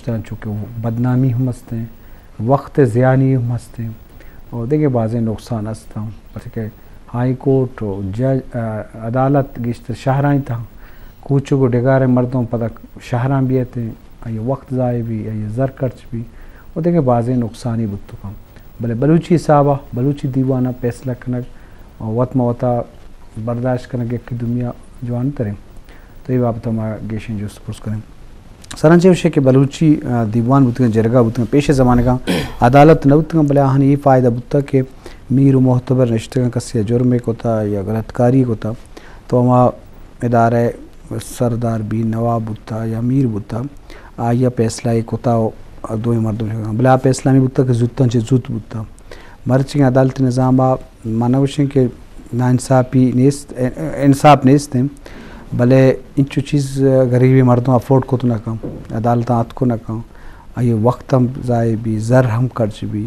چونکہ بدنامی ہم ہستیں، وقت زیانی ہم ہستیں اور دگہ بازیں نقصان ہستاں، پرچہ کہ ہائی کورٹ و جج، آ، عدالت گیشتر شہرانی تہا، کوچگ و ڈگاریں مردم پدا شہراں بیتیں، آئی وقت ضائع بی، آئی زر خرچ بی و دگہ بازیں نقصانی بوت کن۔ بلے بلوچی حسابا، بلوچی دیوانا فیصلہ کنگ، وت ما وتا برداشت کنگ یکی دومیا جوان تریں۔ تو اے بابت ما گیشیں جست پرس کنیں۔ سرانچہ گوشے کہ بلوچی، آ، دیوان بوتگاں، جرگہ بوتگاں، پیش زمانگاں عدالت نہ بوتگاں، بلے آہانی اے فائدہ بوتا کہ میر و معتبر نشتگاں، کسی جرمے کتا یا غلط کاری کتا، تو ہما ادارہ سردار بی، نواب بوتا یا میر بوتا، آئی ء فیصلہ ء کتا و دوئیں مردم شتگاں۔ بلے آ فیصلہ ہمے بوتا کہ زوتاں چہ زوت بوتا۔ مرچی عدالتی نظام ء ما نہ گوشیں کہ ناانصافی نیست، انصاف نیست انت، بلے انچو چیز غریبیں مردم افورڈ کت نہ کن، عدالتاں اتک نہ کن، آئی وقت ہم ضائع بی، زر ہم خرچ بی۔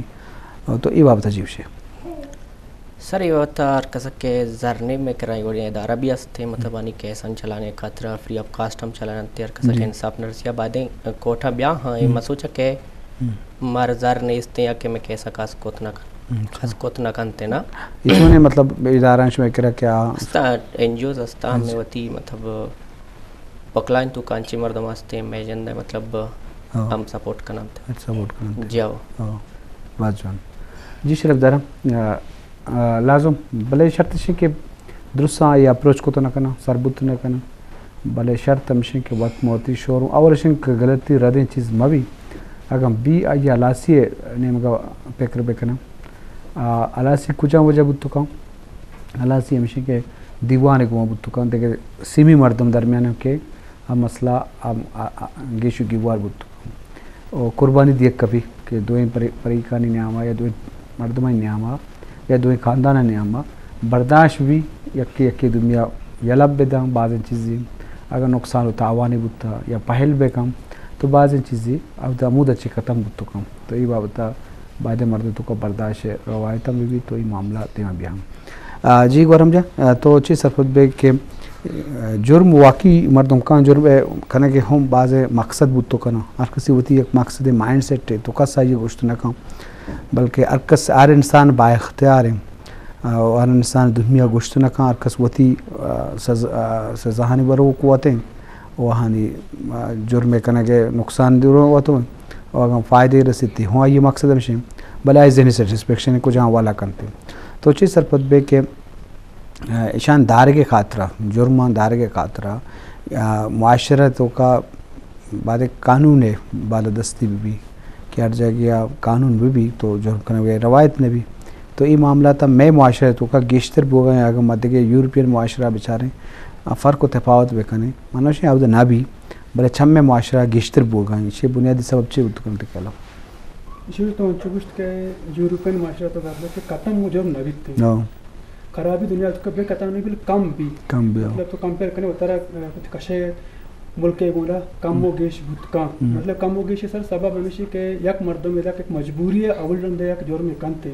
تو اے بابت ء چی گوشے؟ سر، اے وقت ہر کس کہ زر نے میں کرائیں وڑیں ادارہ بھی ہستے، مطلب، آنی کیساں چلانے خاطر فری آف کاسٹ ہم چلان انت، ہر کس کہ انصاف نرسیا بادیں کورٹاں بیا ہاں، اے مسوچا کہ مار زر نیستے یا کہ میں کیسا کس کوت نہ کن، کس کوت نہ کنتے نا۔ اے چونے، مطلب، ادارہ شما کرا کیا؟ استا، این جی اوز استا، میں وتی، مطلب، پکلائن تو کانچی مردم ہستے، میں جند، مطلب، ہم سپورٹ کننت۔ اچھا، سپورٹ کننت۔ جی ہو۔ باز جوان۔ جی شرف دارم، آ، آ، لازم، بلے شرط اش کہ درستاں آئی اپروچ کت نہ کناں، سر بوت نہ کناں، بلے شرط ہمشیں کہ وت موتی شور اول اشیں کہ غلطی ردیں چیز مہ بی، اگاں بی آئی ہلاسی نیمگا فکر بکناں۔ آ، ہلاسی کجا وجہ بوت کن؟ ہلاسی ہمشیں کہ دیوان گوما بوت کن، دگہ سیمی مردم درمیان کہ آ مسئلہ آ، آ، آ، گیش و گیوار بوت۔ و قربانی دیگ کپی کہ دوئیں پری-، پریکانی نیاما یا دوئیں مردمانی نیاما یا دوئیں خاندانانی نیاما برداشت بی، یکے یکے دومیا یلہ بداں، بازیں چیزے اگر نقصان و تاوانے بوتا یا پہل بکن تو بازیں چیزے اودا ہمودا چہ ختم بوت کن۔ تو اے بابتا باید مردم توکا برداشت روایت ہم بہ بیت تو اے معاملہ دیما بیاں۔ آ، جی گورم جان، آ، تو چی سرپد بے کہ، آ، جرم واقعی مردم کان جرم ء کنگ ء ہم باز مقصد بوت تو کناں۔ ہر کسی وتی یک مقصد مائنڈ سیٹ ء تو کس آئی گوشت نہ کن، بلکہ ہر کس، ہر انسان با اختیار ہیں۔ آ، ہر انسان دنیا گوشت نہ کن، ہر کس وتی، آ، سز-، آ، سزاہانی برو قوت ہیں۔ و آہانی، آ، جرم ء کنگ ء نقصان دور وت و اگاں فائدہ رسیت ہوں آئی مقصد ہمشیں، بلے آئی ذہنی سیٹسفیکشن کجا حوالہ کنت۔ تو چی سرپد بے کہ، آ، اشان دارگ ء خاطرہ، جرمان دارگ ء خاطرہ، آ، معاشرہ توکا بعد قانون ء بالادستی بہ بی کہ ہر جاگہ قانون بہ بی تو جرم کنگ ء روایت نہ بی۔ تو اے معاملات مئے معاشرہ توکا گیشتر بوگا ہیں، اگاں ما دگہ یورپین معاشرہ بچاریں، آ، فرق و تفاوت بکنیں، منوشیں اودا نہ بی، بلے چمے معاشرہ گیشتر بوگا ہیں۔ ایشی بنیادی سبب چی بوت کنت کلا؟ ایشی تو انچو گوشت کہ یورپین معاشرہ تو گپ کہ ختم جرم نہ بیت۔ ہاں۔ خرابی دنیا تو بے ختم نہیں، بل کم بی۔ کم بی، ہاں۔ مطلب تو کمپیئر کنے اترا، آ، کچھ کشے ملک ء گونا کم و گیش بوت کن۔ مطلب کم و گیش سر سبب ہمیشی کہ یک مردم ادا کہ مجبوری ہے، اول رند یک جرم کنتے۔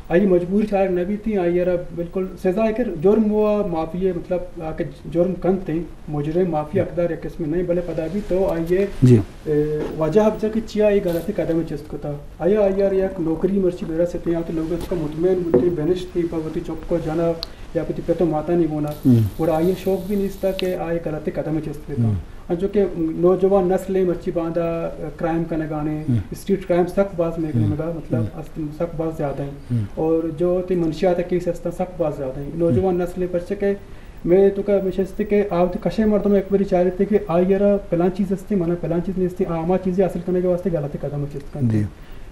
آئی مجبوری چارگ نہ بیتی، آئی را بالکل سزا ہے کہ جرم و معافی ہے، مطلب آ کہ جرم کنتے، مجرم معافی حقدار یک قسم نہیں، بلے پدا بھی تو آئی، جی۔ اے، وجہ بچا کہ چیا یہ غلطی قدم چست کتا۔ آیا آئی را یک نوکری مرچی برستے یا تو لوگ اس کا مطمئن بوتے، بنشتے، پا وتی چک و جنا یا پتی پت و ماتانی گونا۔ گڑا آئی شوق بھی نیستا کہ آئی غلطی قدم چست بکا۔ انچو کہ نوجوان نسل مرچی باندا کرائم کنگانے، اسٹریٹ کرائم سک باز میگنے مگا، مطلب، است سک باز زیادہ ہیں۔ اور جو تی منشیات کیس ہستا سک باز زیادہ ہیں۔ نوجوان نسل پرچہ کہ میں تو کا مشستے کہ آ وتی کشے مردم ایک بری چارتے کہ آئی را پلان چیز ہستے، منا پلان چیز نیستے، آ ہما چیزی حاصل کرنے کے واسطے غلط قدم چست کرتے۔ جی۔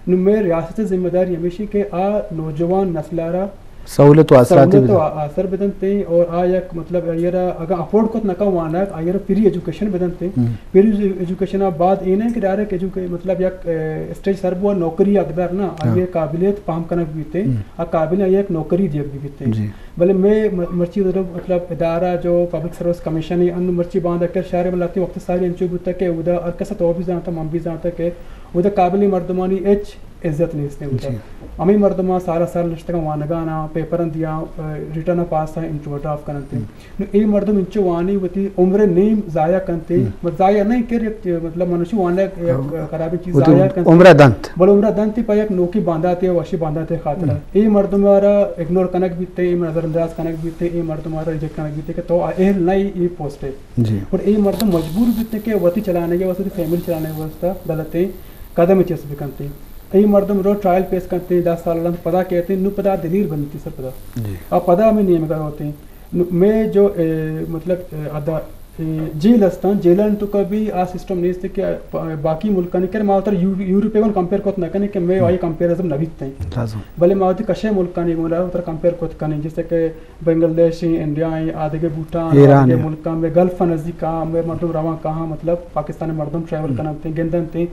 نو میں ریاست ذمہ داری ہمیشی کہ آ نوجوان نسل را سہولت و آسراتی سہولت و بدن۔ آسر بدنتے اور آ یک مطلب آئی را اگر افورڈ کت نہ کن وانگ، آئی را فری ایجوکیشن بدنتے۔ فری ایجوکیشن بعد اے نہیں کہ ڈائریکٹ ایجوکے-، مطلب یک، اے، اسٹیج سر بو نوکری اقدار نہ، آئی قابلیت پام کنگ بیتے، آ قابل آئی یک نوکری دیگ بیتے۔ جی۔ بلے میں م-، مرچی ضرور مطلب ادارہ جو پبلک سروس کمیشن ہے، انو مرچی باندا کر شہر ملاتی وقت ساری انچو بوتا کہ اودا ہر کس تو بھی زانتا، من بھی زانتا کہ اودا قابل مردمانی اچ عزت نیست ہیں۔ جی۔ ہمیں مردم سال سال نشتگاں وانگانا، پیپرن دیاں، ریٹرن پاس ہیں، انچو ڈراپ کننتے۔ نو اے مردم انچو وانی وتی عمر نیم ضائع کنتے، مت ضائع نہیں کر، یک، مطلب، منشی وانگ یک خرابی چیز، وتی ضائع کنتے۔ عمرہ دنت۔ بل عمرہ دنت پہ یک نوکی بانداتے، وشی بانداتے خاطر۔ اے مردم را اگنور کنگ بیتے، اے نظر انداز کنگ بیتے، اے مردم را ریجیکٹ کنگ بیتے کہ تو اہل نہیں اے پوسٹ ہے۔ جی۔ اور اے مردم مجبور بیتے کہ وتی چلانے کے واسطے، فیملی چلانے کے واسطے غلط ہیں، قدم چست بکنتے۔ اے مردم رو ٹرائل پیش کنتے، دس سال لند پدا کہتے ہیں، نو پدا دلیر بنتی سر پدا۔ جی۔ اور پدا ہمیں نیمگا ہوتے ہیں۔ نو، میں جو، اے، مطلب، اے، ادا، اے، جیل ہستاں، جیلان تو کبھی آ سسٹم نہیں کہ با-، باقی ملکانی کر ما اتر یو-، یورپی کن کمپیئر کت نہ کنے کہ میں آئی کمپیئرزم نہ بیتے ہیں۔ لازم۔ بلے ما وتی کشے ملکانی گونا اتر کمپیئر کت کنے، جیسے کہ بنگلہ دیش ہیں، انڈیا ہیں، آدگے بھوٹان، ایران آدگے ہیں۔ ملکاں میں گلف نزدیک کہاں، میں مردم رواں کہاں، مطلب پاکستان مردم ٹریول کننتے، گندنتے۔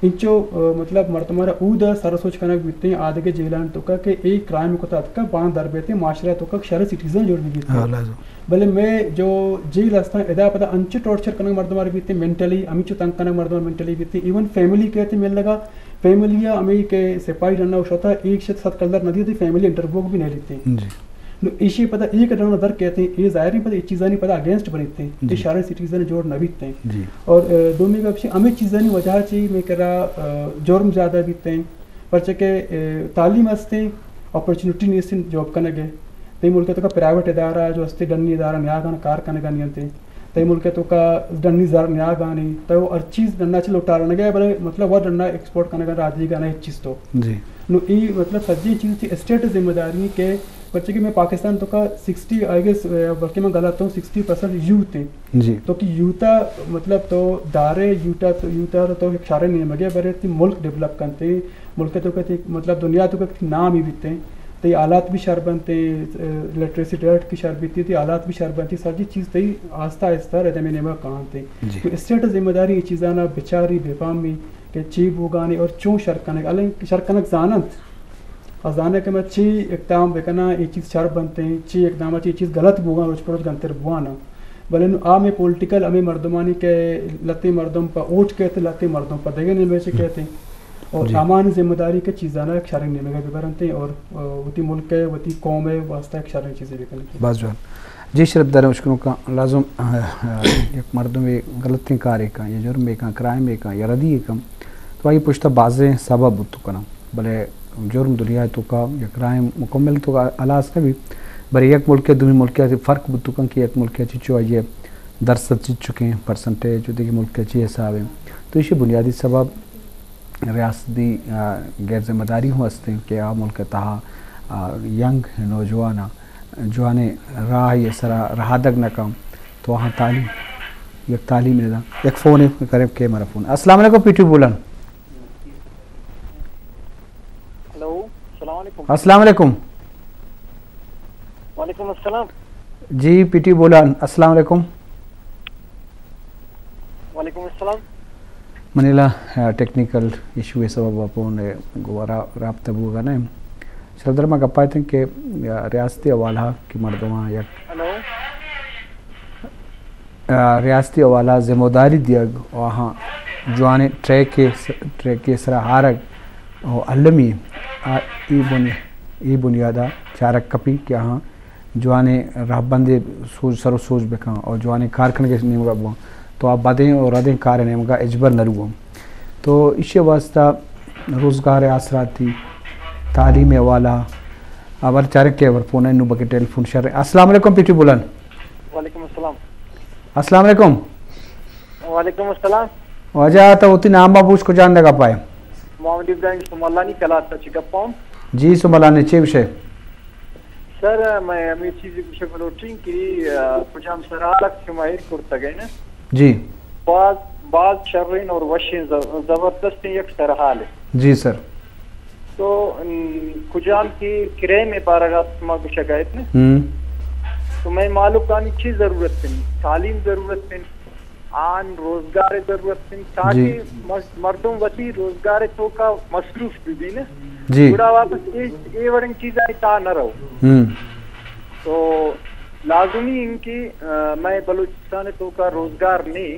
انچو، آ، مطلب، مردم را اود سر سوچ کنگ بیتے ہیں، آدگے جیلان تو کا کہ ایک کرائم کو تحت کا بان در بیتے، معاشرہ تو کا شر سٹیزن جوڑ بھی بیتے۔ ہاں، لازم۔ بلے میں جو جیل ہستاں، ادا پدا انچو ٹارچر کنگ مردم را بیتے، مینٹلی، ہمیں چو تنگ کنگ مردم مینٹلی بیتے، ایون فیملی کہتے مل لگا، فیملی ہمیں کہ سپاہی رنا شتا، ایک شت ست کلدار ندی تھی، فیملی انٹرویو بھی نہیں لیتے۔ جی۔ نو ایشی پدا اے کہ ڈنو در کہتے ہیں، اے ظاہر ہیں پدا اے چیزانی پدا اگینسٹ بنیتے ہیں، اے جی۔ شریں سٹیزن جوڑ نہ بیتے ہیں۔ جی۔ اور، آ، دومی گپ چی، ہمیں چیزانی وجہ چی میں کرا، آ، جرم زیادہ بیتے ہیں، پرچہ کہ، آ، تعلیم ہستے، اپرچونٹی نیستے جاب کنگے۔ تئی ملک تو کا پرائیویٹ ادارہ جو ہستے، ڈنی ادارہ نیاگان کار کنگا نیانتے۔ تئی ملک تو کا ڈنی زر نیاگانی، تو ہر چیز ڈنا چ لوٹارنگے، بلے مطلب وہ ڈنا ایکسپورٹ کنگا راجی گانا ایک چیز تو۔ جی۔ نو ای مطلب سجی چیز تھی اسٹیٹ ذمہ داری کہ پرچہ کہ میں پاکستان تو کا سکسٹی، آئی گیس، بلکہ میں غلط ہوں، سکسٹی پرسینٹ یوتھ ہیں۔ جی۔ تو کہ یوتھا مطلب تو دارے، یوتھا تو، یوتھا تو ایک شارے نیمگے برے تی ملک ڈیولپ کنتے، ملک تو کہتے مطلب دنیا تو کہتے نام ہی بیتے ہیں۔ تئی حالات بھی شر بنتے ہیں، لٹریسی ریٹ کی شر بیتی، تئی حالات بھی شر بنتی، سجی چیز تئی آستہ آستہ ردے میں نیمگا کانتے۔ جی۔ تو اسٹیٹ ذمہ داری یہ چیزانا بچاری، بفہمی کہ چی بوگانی اور چون شر کنگ، الان شر کنگ زاننت۔ اور زانے کہ میں چی اقدام بکناں، یہ چیز شر بنتے ہیں، چی اقدام چی چیز غلط بوگاں، روچ پروچ گنتر بوانا۔ بلے نو آ میں پولیٹیکل ہمیں مردمانی کہ لتے مردم پہ اوٹ کہتے، لتے مردم پہ دگے نیمے چے کہتے۔ اور جی۔ امان ذمہ داری کہ چیزانا ایک شریں نیمگا ببرنتے اور، آ، وتی ملک ہے، وتی قوم ہے، واسطہ ایک شریں چیزیں بکنتے۔ باز جوان۔ جی شرف داریں اشکنوکاں لازم، آ، آ، یک مردمے غلطیں کارے کن یا جرمے کن، کرائمے کن یا ردیے کن، تو آئی پشتا بازیں سبب بوت کناں۔ بلے جرم دنیا تو کا یک کرائم مکمل تو کا ہلاس نہ بی، بلے یک ملک دومی ملک فرق بوت کن کہ یک ملک چچو آئی درصد چچکیں پرسنٹیج و دیگہ ملک چی حساب ہیں۔ تو اسی بنیادی سبب ریاستی، آ، غیر ذمہ داری ہوں ہستیں کہ آ ملک تہا، آ، ینگ نوجوان، آ، جوانیں راہ یہ سرا رہادگ نہ کن تو آہاں تعلیم، یک تعلیم نہ داں۔ یک فون کریں کہ ہمارا فون۔ السلام علیکم پی ٹی بولان۔ ہیلو، السلام علیکم۔ السلام علیکم۔ وعلیکم السلام۔ جی، پی ٹی بولان، السلام علیکم۔ وعلیکم السلام۔ منی لا، آ، ٹیکنیکل ایشو ءِ سبب ءَ فون ءَ گوارا رابطہ بوگ ءَ نہ اِنت۔ شرف دار ما گپ ءَ اتیں کہ، آ، ریاستی حوالہ کہ مردماں یک، ہیلو۔ آ، ریاستی حوالہ ذمہ داری دیگ ءُ آہاں جوانیں ٹریک ءِ س-، ٹریک ءِ سرا آرگ ءُ المی آ، ای بنی-، ای بنیاد ءَ چارگ کپی کہ آہاں جوانیں رہبندے سوج، سر ءُ سوج بکن اور جوانیں کار کنگ ءِ نیمگ ءَ بوان، تو آ بدیں اور ردیں کار ءِ نیمگ ءَ ہچبر نہ روان۔ تو ایشی ءِ واستہ روزگار ءِ آسراتی، تعلیم ءِ حوالہ، آ، بر چارگ کہ بر فون ءَ نوں بلکہ ٹیلی فون شر۔ السلام علیکم پی ٹی بولان۔ وعلیکم السلام۔ السلام علیکم۔ وعلیکم السلام۔ واجہ تو وتی نام ءَ بوش کجا اندگا پائے؟ محمد ابراہیم سمالانی کلات ءَ چہ گپ ءَ آں۔ جی سمالانی، چے گوشے؟ سر، میں ہمے چیز گوشگ لوٹیں کہ، آ، کجام سرحال ءَ شما ایر کرتگ ئے نا؟ جی۔ باز، باز شریں اور وشیں ز-، زبردستیں یک سرحالے۔ جی سر۔ تو، ام، کجام کہ کرائم ءِ بارگ ءَ شما گوشگ ءَ ات نا؟ ہم۔ تو مئے مالکانی چی ضرورت اِنت؟ تعلیم ضرورت اِنت۔ آن روزگار ءِ ضرورت اِنت، تاکہ جی۔ مر-، مردم وتی روزگار ءِ توکا مصروف بہ بی نا۔ جی۔ گڑا واپس اے، اے وڑیں چیزانی تہا نہ رو۔ ہم۔ تو لازمی اِنت کہ، آ، مئے بلوچستان ءِ توکا روزگار نے،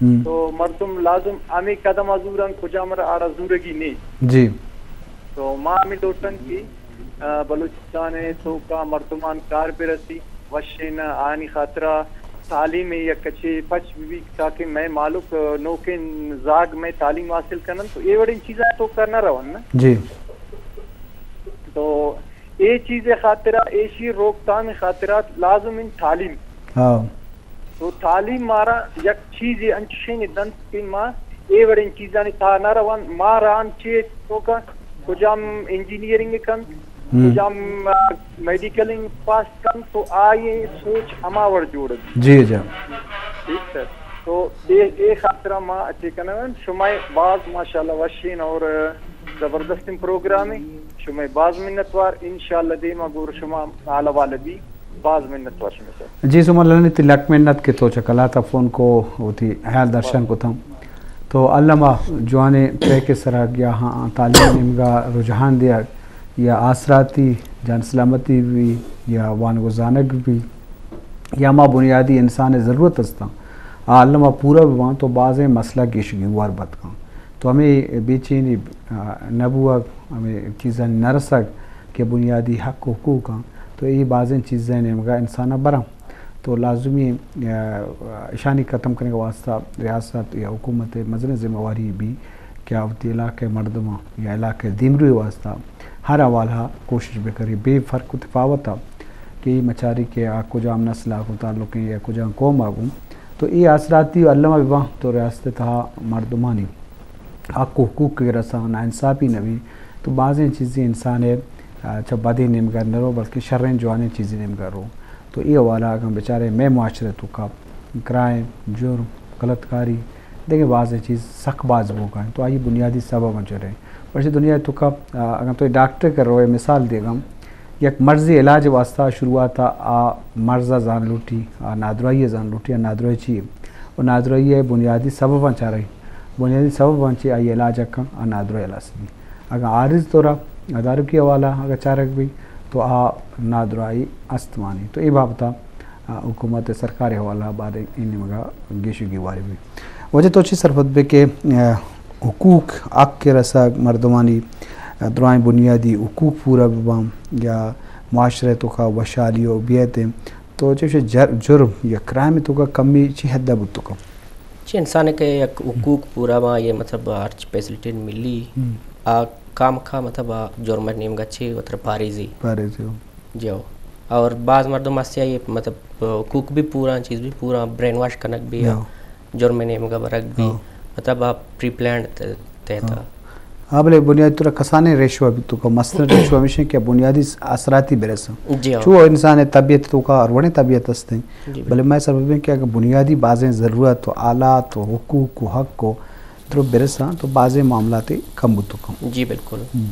ہم۔ تو مردم لازم ہمے قدم ءَ زوراں، کجام ءَ آرا زورگی نے۔ جی۔ تو ما ہمے لوٹن کہ، آ، بلوچستان ءِ توکا مردمان کار برسی، وشیں آنی خاطرا تعلیم یک کچے پچ بہ بیت تاکہ مئے مالک، آ، نوکیں زاگ مئے تعلیم حاصل کنن، تو اے وڑیں چیزاں توکا نہ رون نا۔ جی۔ تو اے چیز خاطرا، ایشی روک تھام خاطرا لازم انت تعلیم۔ ہاں۔ تو تعلیم مارا یک چیزے انچشیں دنت کہ ما اے وڑیں چیزانی تہا نہ روان، ما ران چے توکا کجام انجینئرنگ کنت، ہم۔ کجام، آ، میڈیکل پاس کنت، تو آئی سوچ ہما وڑ جوڑ بیت۔ جی جی۔ ٹھیک سر۔ تو اے، اے خاطرا ما اچے کنن، شما باز ماشاءاللہ وشین اور زبردستیں پروگرامے، شما باز منتوار، انشاءاللہ دیما گور شما حال حوال بی، باز منتوار شما سر۔ جی سوما للانی تی لک منت کہ تو چہ کلاتا فون کو وتی حیال درشان کتاں۔ تو الما جوانیں ٹریک سرا گیا ہاں، تعلیم نیمگا رجحان دیا یا آسراتی جان سلامتی بی یا وانگ و زانگ بی یا ما بنیادی انسان ضرورت ہستاں، آ الما پورا بباں تو بازیں مسئلہ گیش گیوار بتکاں۔ تو ہمیں بے چینی، آ، نہ بوگ، ہمیں چیزانی نہ رسگ کہ بنیادی حق و حقوق آں، تو اے بازیں چیزیں نیمگا انسان براں۔ تو لازمی، آ، اشانی ختم کنگ واسطہ ریاست یا حکومت مزن ذمہ واری بی کہ آ وتی علاقہ مردماں یا علاقہ دیمروی واسطہ ہر حوالہ کوشش بکری، بے فرق و تفاوت آ کہ اے مچاری کہ آ کجام نسل آ گوں تعلق ہیں یا کجام قوم آ گوں، تو اے آسراتی و الما بباں تو ریاست تہا مردمانی حق و حقوق کہ رساں، ناانصافی نہ بی، تو بازیں چیزیں انسان ہے، آ، چہ بدیں نیمگا نہ رو، بلکہ شریں جوانیں چیزیں نیمگا رو۔ تو اے حوالہ اگاں بچارے مئے معاشرے توکا کرائم، جرم، غلط کاری، دگہ بازیں چیز سک باز بوگا ہیں۔ تو آئی بنیادی سبب ہم چرے۔ پرچہ دنیا توکا، آ، اگاں تو ڈاکٹر کر روئے مثال دیگم، یک مرضی علاج واسطہ شروعات آ مرض زان لوٹی، آ نادرائی زان لوٹی، آ نادرائی چی؟ و نادرائی بنیادی سبب چارے۔ بنیادی سبب چی آئی علاج کن آ نادرائی علاج بی۔ اگاں عارض طورا ادارکی حوالہ اگاں چارگ بی تو آ نادرائی است مانی۔ تو اے بابتا، آ، حکومت سرکار حوالہ بارے اے نیمگا گیش و گیواری بی۔ وجہ تو چی سرپد بے کہ، آ، حقوق حق کے رسگ مردمانی، آ، درائیں بنیادی حقوق پورا بباں یا معاشرے توکا وشحالی و بیت تو چوش جر-، جرم یا کرائم توکا کمی چی حد بوت کن؟ چی انسان کہ یک حقوق پورا باں، یہ مطلب ہرچ فیسلٹی ملی، ہم۔ آ کام کا مطلب آ جرم نیمگا چی وتر پاریزی۔ پاریزی ہو۔ جی ہو۔ اور بعض مردم ہستی آ یہ مطلب حقوق بھی پورا، چیز بھی پورا، برین واش کنگ بھی، ہاں۔ جرم نیمگا برگ بھی، ہاں۔ مطلب آ پری پلانڈ تے-، تحت ہاں۔ آ۔ ہاں، بلے بنیادی طور کسانیں رشوہ بیت تو کہ مستریں رشوہ ہمیش انت کہ بنیادی آسراتی برساں۔ جی ہاں۔ چو انسان طبیعت توکا ہر وڑیں طبیعت ہستیں۔ جی بلے بالکل۔ مئے سبب انت کہ اگر بنیادی بازیں ضرورت و آلات و حقوق و حق و درو برساں تو بازیں معاملات کم بوت کن۔ جی بالکل۔ ہم۔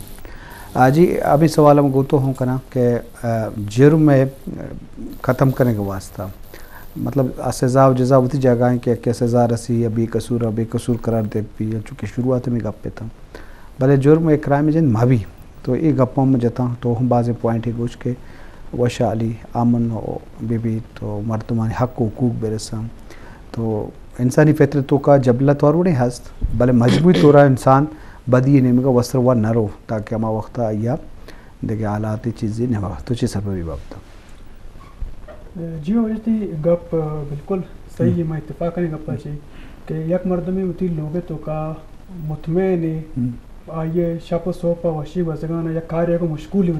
آ، جی، ہمیں سوال ہم گوتو ہوں کناں کہ، آ، جرم ء ختم کنگ واسطہ مطلب آ سزا و جزا وتی جاگہ ہیں کہ، کہ سزا رسی یا بے قصور، بے قصور قرار دے پی، یا چونکہ شروعات میں گپ پہ تھا۔ بلے جرم و کرائم جند مہ بی۔ تو اے گپاں من جتاں تو ہم بازیں پوائنٹے گوش کہ وشحالی، امن و بہ بیت و مردمانی حق و حقوق برساں۔ تو انسانی فطرت توکا جبلت ہر وڑیں ہست، بلے مجموعی طورا انسان بدی نیمگا وسر و نہ رو تاکہ ہما وقتا آئیا دگہ حالات چیزے نہ ہوا۔ تو چے سرپدی بابتا؟ جی ہو، ایشی گپ بالکل صحیح ہے، ہم۔ میں اتفاق کریں گپا چی کہ یک مردمے وتی لوگے توکا مطمئن ہے، ہم۔ آئیے شپ و سوپا وشی گوزگانا یا کارے کو مشغول ہے۔